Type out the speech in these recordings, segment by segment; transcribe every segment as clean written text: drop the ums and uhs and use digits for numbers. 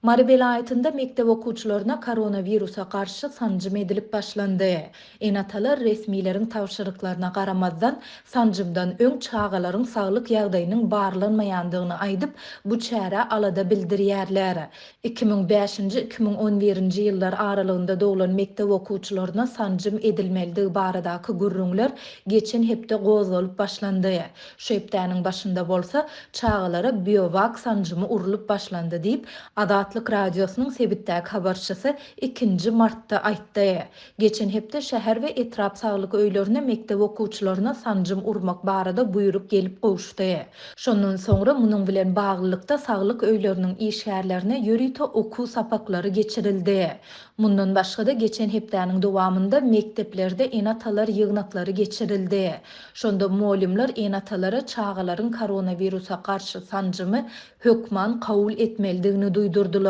Mary welaýatynda mekdep okuwçylaryna koronawirusa garşy sanjym edilip başlandy. Ene-atalar resmileriň tabşyryklaryna garamazdan, sanjymdan öň çagalaryň saglyk ýagdaýynyň barlanmaýandygyny aýdyp, bu çärä alada bildirýärler. 2005-nji, 2011-nji ýyllar aralygynda doglan mekdep okuwçylaryna sanjym edilmelidigi baradaky gürrüňler geçen hepde gozgalyp başlandy. Şu hepdäniň başynda bolsa, çagalara Biowak sanjymy urlup başlandy diýip, Azatlyk Radiosynyň sebitdäki habarçysy ikinji martda aýtdy. Geçen hepde şäher we etrap saglyk öýlerine mekdep okuwçylaryna sanjym urmak barada buýruk gelip gowuşdy. Şondan soňra munuň bilen baglylykda saglyk öýleriniň işgärlerine ýörite okuw sapaklary geçirildi. Mundan başga-da, geçen hepdäniň dowamynda mekdeplerde ene-atalar ýygnaklary geçirildi. Şonda mugallymlar ene-atalara çagalaryň koronawirusa garşy sanjymy hökman kabul etmelidigini duýdurdylar.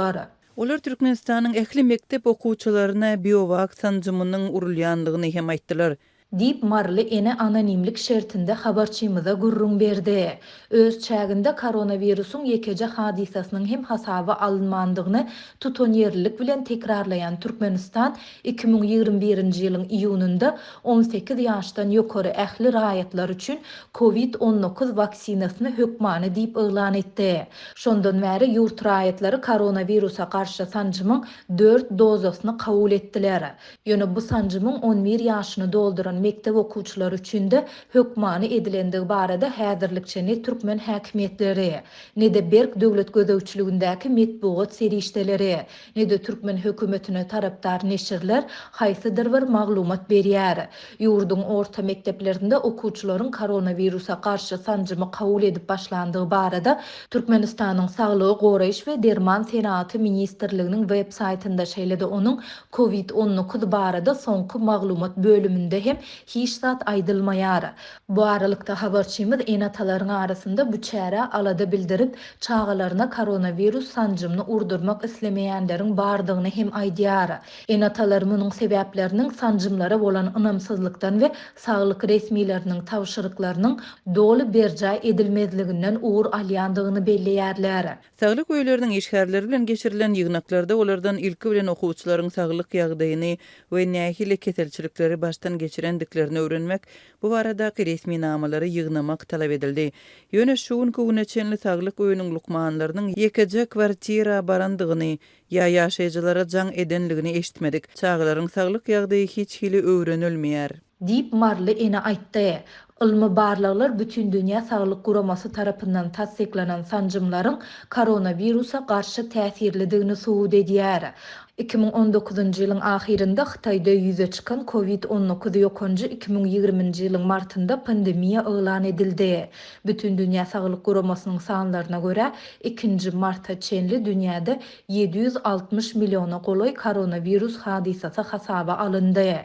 Olar Türkmenistanyň ähli mekdep okuwçylaryna Biowak sanjymynyň urulýandygyny hem aýtdylar. Diýip, maryly ene anonimlik şertinde habarçymyza gürrüň berdi. Öz çäginde koronawirusyň ýekeje hadysasynyň hem hasaba alynmandygyny tutanýerlilik bilen tekrarlaýan Türkmenistan 2021-nji ýylyň iýunynda 18 ýaşdan ýokary ähli raýatlar üçin Covid 19 waksinasyny hökmany diýip yglan etdi. Şondan bäri ýurt raýatlary koronawirusa garşy sanjymyň dört dozasyny kabul etdiler. Ýöne bu sanjymyň on bir ýaşyny dolduran mekdep okuwçylary üçin-de hökmany edilendigi barada häzirlikçe ne türkmen häkimiýetleri, ne-de berk döwlet gözegçiligindäki metbugat serişdeleri, ne-de türkmen hökümetine tarapdar neşirler haýsydyr bir maglumat berýär. Ýurduň orta mekdeplerinde okuwçylaryň koronawirusa garşy sanjymy kabul edip başlandygy barada Türkmenistanyň Saglygy goraýyş we derman senagaty ministrliginiň web saýtynda, şeýle-de onuň Covid 19 barada soňky maglumat bölüminde hem hiç zat aýdylmaýar. Bu aralykda, habarçymyz ene-atalaryň arasynda bu çärä alada bildirip, çagalaryna koronawirus sanjymyny urdurmak islemeýänleriň bardygyny hem aýdýar. Ene-atalar munuň sebäpleriniň sanjymlara bolan ynamsyzlykdan we saglyk resmileriniň tabşyryklarynyň doly berjaý edilmezliginden ugur alýandygyny belleýärler. Saglyk öýleriniň işgärleri bilen geçirilen ýygnaklarda olardan ilki bilen okuwçylaryň saglyk ýagdaýyny we nähili keselçilikleri başdan geçirendiklerini öwrenmek, bu baradaky resminamalary ýygnamak talap edildi. Ýöne şu günki güne çenli saglyk öýüniň lukmanlarynyň ýekeje kwartira barandygyny ýa ýaşaýjylara jaň edenligini eşitmedik. Çagalaryň saglyk ýagdaýy hiç hili öwrenilmeýär. Diýip, maryly ene aýtdy. Ylmy barlaglar Bütindünýä saglyk guramasy tarapyndan tassyklanan sanjymlaryň koronawirusa garşy täsirlidigini subut edýär. 2019-njy ýylyň ahyrynda Hytaýda ýüze çykan Covid 19 ýokanjy 2020-nji ýylyň martynda pandemiýa yglan edildi. Bütindünýä saglyk guramasynyň sanlaryna görä, ikinji marta çenli dünýäde 760 milliona golaý koronawirus hadysasy hasaba alyndy.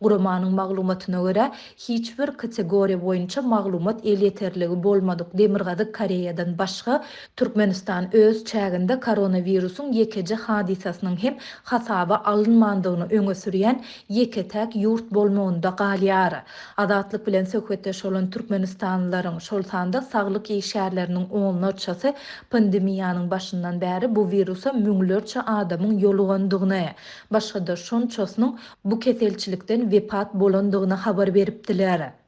Guramanyň maglumatyna görä, hiç bir kategoriýa boýunça maglumat elýeterligi bolmadyk Demirgazyk Koreýadan başga, Türkmenistan öz çäginde koronawirusyň ýekeje hadysasynyň hem hasaba alynmandygyny öňe sürýän ýeke-täk ýurt bolmagynda galýar. Azatlyk bilen söhbetdeş bolan türkmenistanlylaryň, şol sanda saglyk işgärleriniň onlarçasy pandemiýanyň başyndan bäri bu wirusa müňlerçe adamyň ýolugandygyny, başga-da şonçasynyň bu keselçilikden wepat bolandygyny habar beripdiler.